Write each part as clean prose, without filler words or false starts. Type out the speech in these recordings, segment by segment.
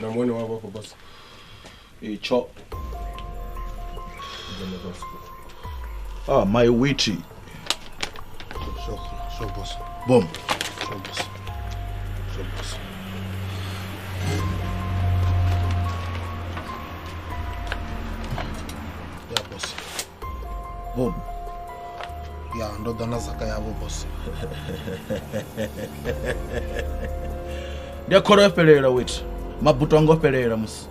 Na muone wavo hapo basi. Itsho. Ah, my witty. Sure, sure boss. Bom. Sure boss. Sure boss. Ya boss. Bom. Ya ndo ḓa na zaka yavho boss. Ndi a khoro yo fhelela witty. Mabuto anga o fhelela musi.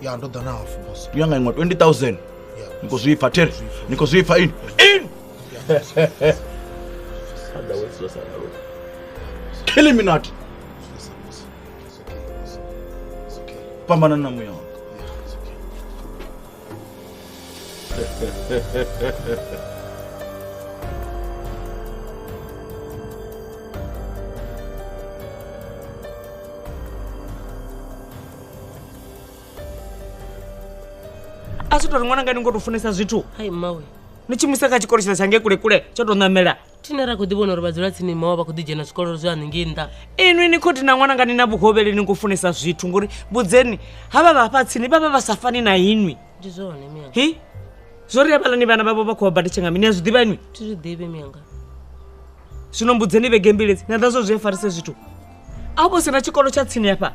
Ya ndo ḓa na hafu boss. Ya nga iṅwe 20000. Ya. Ni khou zwi pfa there. Ni khou zwi pfa ini. Ini. Kill me not. It's okay boss. It's okay. Fhambana na muya wanga. Yeah, it's okay. A zwi tori ṅwananga ni ngo to funesa zwithu Hai mmawe ni tshi muisa kha tshikolo tshiḽa tsha ngei kule kule tsho tou ṋamela. Thine ra khou ḓi vhona uri vha dzula tsini mmawe vha khou ḓi dzhena zwikolo zwa haningei nnḓa. Inwi ni khou dina ṅwananga ni na vhuhovhele ni khou funesa zwithu ngori vhudzeni havha vha hafha tsini vha vha vha sa fani na inwi. Ndi zwone miyanga. Hi? Zwo ri havhaḽani vhana vhavho vha khou vha badetsha nga mini a zwi ḓivha inwi? Thi zwi ḓivhi miyanga. Zwino mbudzeni vhege mbili edzi na ḓa zwo zwi a farise zwithu. A vho sina tshikolo tsha tsini hafha.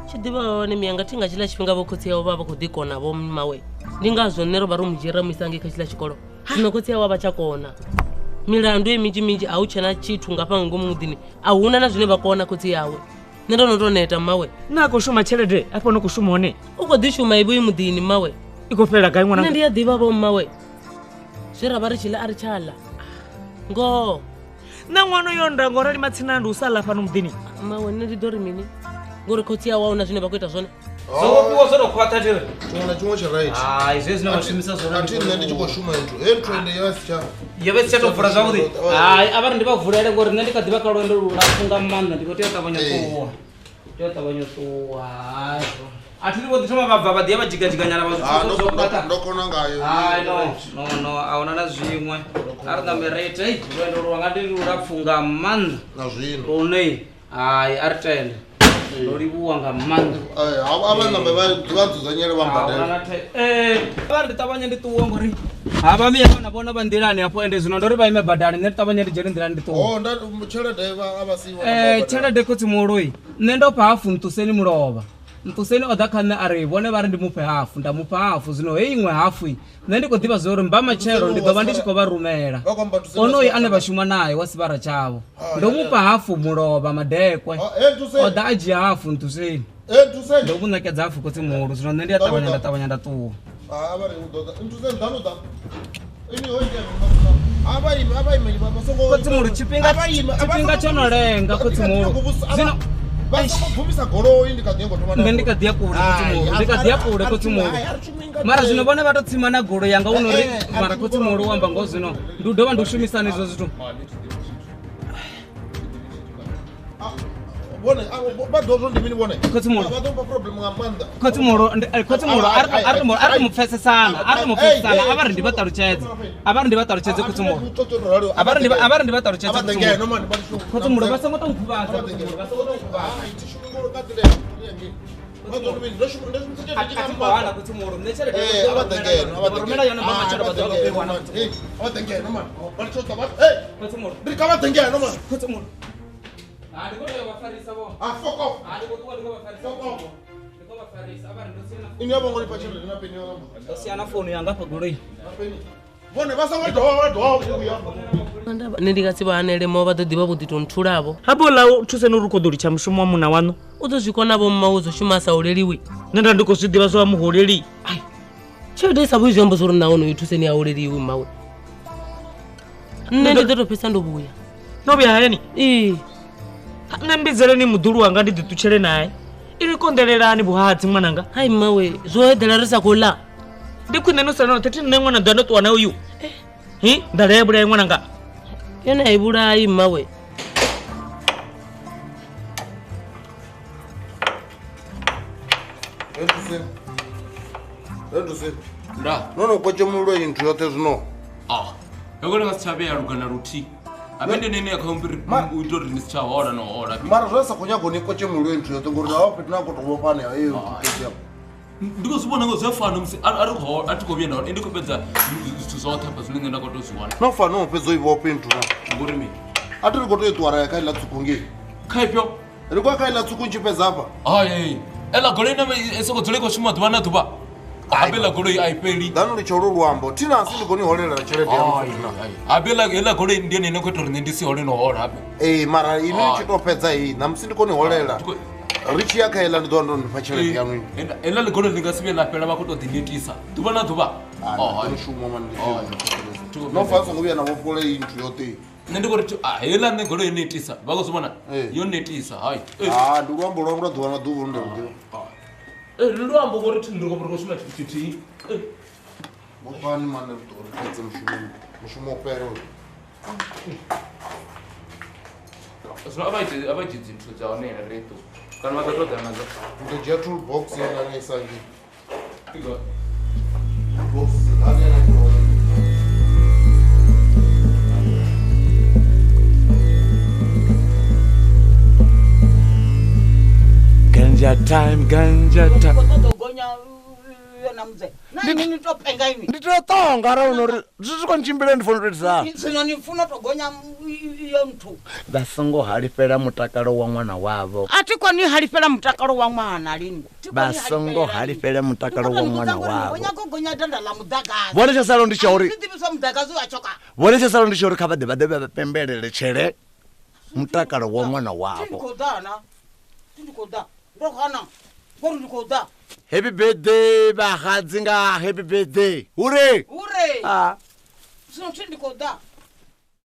Tshi ḓivha hone miyanga thi nga tshiḽa tshifhinga vho khotsi awe vha vha khou ḓi kona vho mmawe. Ndi ngazwo nṋe ro vha ro mu dzhia ra mu isa ngei kha tshiḽa tshikolo. Zwino khotsi awe a vha tsha kona. Milandu ye minzhi minzhi a hu tshena tshithu nga fha ngomu muḓini. A huna na zwine vha kona khotsi awe. Nṋe ndo no tou neta mmawe. Na khou shuma tshelede afho no khou shuma hone. U khou ḓi shuma ivho i muḓini mmawe. I khou fhelela gai ṅwana? Nṋe ndi a ḓivha vho mmawe. Zwe ra vha ri tshi ḽa a ri tsha ḽa. Ngoho. Na ṅwana yo nda ngo rali matsina ndi u sa ḽa fhano muḓini. Mmawe nṋe ndi ḓo ri mini? Ngori khotsi awe a huna zwine vha khou ita zwone. Zwo vhofhiwa zwo tou khwaṱha thiri. Tshiṅwe na tshiṅwe tshi right. Hai zwe zwine vha shumisa zwone. A thi nṋe ndi tshi khou shuma nthu. He nthu ende yo si tsha. Yo vhe si tsha tou vula zwavhuḓi. Hai a vha ri ndi vha vulele ngori nṋe ndi kha ḓivha kha lwendo lulapfu nga maanḓa ndi khou tea u ṱavhanya u ṱuwa. Tea u ṱavhanya u ṱuwa. Hai. A thi ri vho ḓi thoma vha bva vha ḓi ya vha dzhigadzhiganyana vha Ah, zwi zwo khwaṱha. ndo kona ngayo. Hai no no no a huna na zwiṅwe. A ri ṋambe ri ite ei, lwendo lwanga ndi lulapfu nga maanḓa. Na zwino. Lune hai a ri tende. Ndo livhuwa nga maanḓa. Eh, a vha nambe vha vha dzudzanyele vha mbadele. Vha ri ndi ṱavhanye ndi ṱuwe ngori havha miya vhana vhona vha nḓilani hafho ende zwino ndo ri vha ime badani nṋe ndi ṱavhanye ndi dzhene nḓilani ndi ṱuwe. Oh, nda tshelede vha a vha si Tshelede khotsi muoloi nṋe ndo fha hafu Nṱuseni mulovha. Nṱuseni o ḓa kha nṋe a ri vhone vha ri ndi mufhe hafu nda mufha hafu zwino heyi iṅwe hafu nṋe ndi khou ḓivha zwa uri mba matshelo ndi ḓo vha ndi tshi khou vha rumela. Vha khou amba Nthuseni Onoyu wa ane vha Sibara. shuma naye wa sivhara tshavho Ah, ndo ya, ya. mufha hafu mulovha madekwe Ah, eh, Nthuseni. o ḓa a dzhia hafu Nthuseni. Eh, Nthuseni. Ndo mu ṋekedza hafu khotsi muhulu zwino nṋe ndi a ṱavhanya nda ṱavhanya nda ṱuwa. Ah, a vha ri u ḓo ḓa. Nthuseni ḓa no ḓa. Ini ho itea mini? A vha ime, a vha ime, vha songo Khotsimulu, tshifhinga A vha ime, a vha tshifhinga songo tsho no lenga khotsimulu Vha zwino vha songo gumisa goloi ndi kha ḓi ngo thoma nṋe ndi kha ḓi ya kule khotsimulu ndi kha ḓi ya kule khotsimulu mara zwino vhone vha to tsima na goloi yanga hu no ri mara khotsimulu u amba ngoho zwino ndi u dovha ndi u shumisana izwo zwithu vhone vha ḓo zwo ndi mini vhone Khotsimulu. vha ḓo mpha problem nga maanḓa khotsimulu khotsimulu a ri a ri mu pfesesana a ri mu pfesesana a vha ri ndi vha ṱalutshedze a vha ri ndi vha ṱalutshedze khotsimulu a vha ri ndi a vha ri ndi vha ṱalutshedze khotsimulu khotsimulu vha songo to nkhuvhadza khotsimulu vha songo to nkhuvhadza a thi khou hana khotsimulu nṋe tshelede vha rumela yone vha matshelo vha ḓo vha khou i wana khotsimulu khotsimulu ha ndi khou tea u vha farisa vho ha ndi khou ṱuwa ndi khou vha farisa khotsimulu. Ndi khou vha farisa a vha ri ndo sia na ndo sia na founu yanga afha goloi vhone vha songo dovha vha dovha vhuya Nṋe ndi nga si vha hanele mo vha ḓo ḓivha vho ḓi tou nthulavho habe uḽa thuseni uri u khou ḓo litsha mushumo wa munna waṋu u ḓo zwi kona vho mma u ḓo shuma a sa holeliwi nṋe nda ndi khou zwi ḓivha zwa muholeli ai tshelede i sa vhuyi zwi amba zwo uri na onoyo thuseni a holeliwi mmawe nṋe ndi ḓo tou fhedza ndo vhuya no vhuya hayani ee nṋe mbidzeleni muḓulu wanga ndi ḓi ṱutshele naye inwi konḓelelani vhuhadzi ṅwananga hai mmawe zwo eḓela ri sa khou ḽa ndi khwine no sala noṱhe thi nṋe ṅwana ḓa ndo ṱuwa na uyu hi nḓala ya vhulaye ṅwananga yone a i vhulayi mmawe Nda. no no kwatshemululwa iyi nthu yoṱhe zwino Ah. Heko ndi nga si tsha vhea lugana luthihi. Habe ndi nene ya khou mpiri u ita uri ndi si tsha hola no hola. mara zwa sa khou nyaga uni kwatshemululwe iyi nthu yoṱhe ngori na fhethu na khou tou vhofhana eyo Ndi khou zwi vhona ngo zwi a fana musi a ri khou hola a thi khou vhuya nda hola ndi khou fhedza zwithu zwoṱhe hafha zwine nṋe nda khou tou zwi wana. no fana no fhedza u i vhofhe nthu na Ngori mini? a thi ri khou tou i ṱuwa ra ya kha iḽa tsukhu ngei Kha ifhio? ri khou ya kha iḽa tsukhu ntshi fhedza hafha Hai. Ela goloi na i soko dzula i khou shuma ḓuvha na ḓuvha. Habe ḽa goloi a i fheli. ḓani litsha holo luambo thina asi ndi koni holela tshelede yaṋu Hai, futhi na hai. Habe ḽa heḽa goloi ndi yone ine khou ita uri nṋe ndi si hole no hola habe. ee mara inwi ni Hai. tshi tou fhedza hei ṋamusi ndi koni holela ri tshi ya kha iḽa ndi ḓo wana ndo nifha tshelede yaṋu ini Heḽa ḽi goloi ḽi nga si vhuye ḽa fhela vha khou tou ḓi netisa ḓuvha na ḓuvha. Oh, hai. mushumo mani Thi- no fa songo vhuya na vhofholola iyi nthu yoṱhe nṋe ndi khou ri ah, heiḽa nṋe goloi yo netisa vha khou zwi vhona Ee. yo netisa hai ha ndi luambo lwangu lwa ḓuvha na ḓuvha lu nda lu ḓivha ndi luambo ngori thi ndi khou ri khou shuma tshithu tshithihi Eh, vhofhani mani ri ṱuwe ri fhedze mushumo mushumo u fhele uyu. zwino a vha ite- a vha dzhie dzinthu dza hone ri ṱuwe kana vha ḓo tou ḓa nadzo ndi ḓo dzhia tool box yenga na isa ngei Igo. box ḓani ya na ganja time ganja time khou ṱoḓa u gonya yona mudze na inwi ni to penga inwi ndi tea u ṱonga arali hu uri zwi zwi khou ntshimbile ndi funa u tou itisana zwino ni funa u to gonya iyo nthu vha songo halifhela mutakalo wa ṅwana wavho a thi koni u halifhela mutakalo wa ṅwana lini Thi vha koni songo halifhela mutakalo wa ṅwana wavho nyago gonya danda ḽa muḓagasi vhone tsho sala ndi tsha uri zwi ḓivhiswa muḓagasi wa tshoka vhone tsho sala ndi tsha uri kha vha ḓe vha ḓe vha pembelele tshele mutakalo wa ṅwana thi ndi wavho khou ḓa na thi ndi khou ḓa ndo hana ngori ndi khou ḓa happy birthday vhahadzi nga happy birthday hure hure Ah. zwino thi ndi khou ḓa